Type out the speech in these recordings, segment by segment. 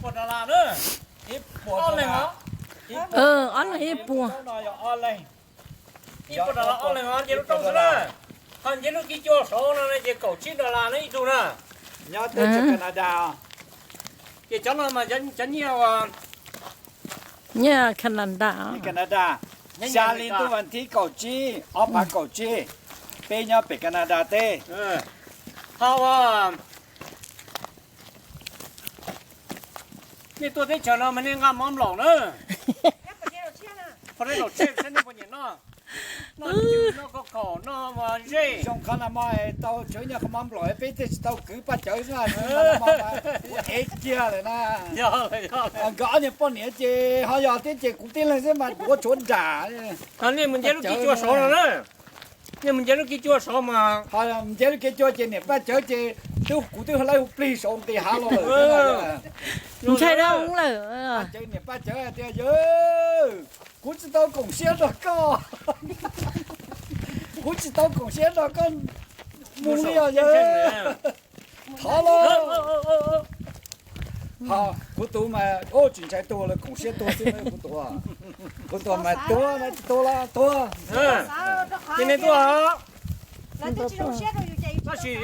puas dollar na. Ib puas dollar. Ob leeg os. Ib puas dollar ib puas. Ib puas dollar ob leeg os, nce lub rooj xwb na. Ho nce lub kiv cua saud no ces kaum tsib dollar na ib tug na. Nyob teb chaws Canada. Ces cov no mas cov nyiaj uas nyiaj Canada, Canada, xya li ntuj vas thib kaum tsib, ob phav kaum tsib, peb nyob pem Canada teb. Ho ua nej tuaj teb chaws no mas nej nqa mov nplaum na. Pha dej laum tsheb saib nej puas nyiam noj. Noj cw, noj koj khaum, noj zej. Zoo qhov no mas tau tshuav nyiaj qhov mov nplaum peb thiaj tsis tau kwv paj cawv xwb, ua ev kiag lawm na. Nkawd ob niag poj niam ces ho yog thiab ces kuv tib leeg xwb mas ua tshuav nram. Nej mus nce lub kiv cua saud no na. Nej mus nce lub kiv cua saud mas. Nce lub kiv cua ces niam paj cawv ces twb kuv twb hlawv hu plig saud nqis hav los lawm. Ntshai dhau lawm. Paj cawv, niam paj cawv hais tias yawg, kuv tsis tau koom siab nrog koj. Kuv tsis tau koom siab nrog koj mus li os yawg. Thov los. Ho kuv tus mas tsis ntshai tuag li, koom siab tuag xwb kuv tus. Kuv tus mas tuag na, tuag los tuag. Ces nej tuaj, tab sis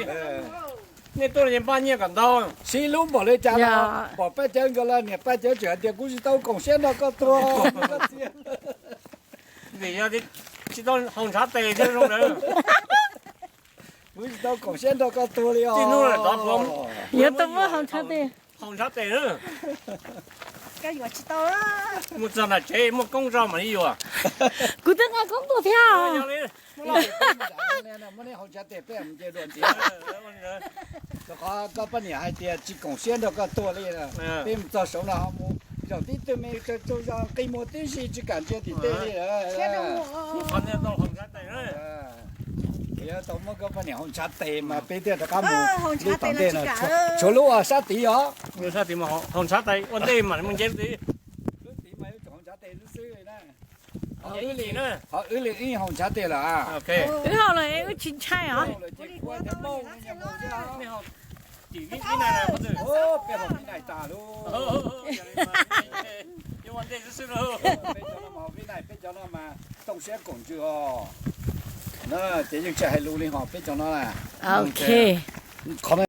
nej tuaj ces npaj nyiaj kom ntau. Sib hlub npaum li cas los pom paj cawv nkawd los niam paj cawv tseem hais tias kuv tsis tau koom siab nrog koj tuag. Vim yog tsis tau haus ntshav tes thiaj zoo ntawd. Kuv tsis tau koom siab nrog koj tuag li os. Yuav tau muab haus ntshav tes. Haus ntshav tes na. Mus txog nram tsev muaj koob zog mam li yuav. Kuv twb nqa koob tuaj thiab. Muab nej haus ntshav tes peb mus nce dua ntxiv. Rau qhov koj poj niam hais tias tsis koom siab nrog koj tuag li. Peb mus txog saud no ho mus zaum tib tug me tsaug zog nqis muag tib si tsis kam ntsia tim tej li. Yuav tau muab koj poj niam haus ntshav tes mas peb thiaj rov qab mus lub tom ntej no. Tshuav lub sab tid os. Lub sab tid mas haus ntshav tes ua ntej mam mus nce lub tid. Lub tid mas yuav tsum haus ntshav tes lub xwb na. Ho wb li wb haus ntshav tes lawm. Wb haus lawm wb tsis ntshai os. Peb haus vib nais tas lub. Peb cov no mas haus vib nais, peb cov no mas tooj siab koom ntsws os. Ces yeej tsis hais lus li ho peb cov no na. Qhov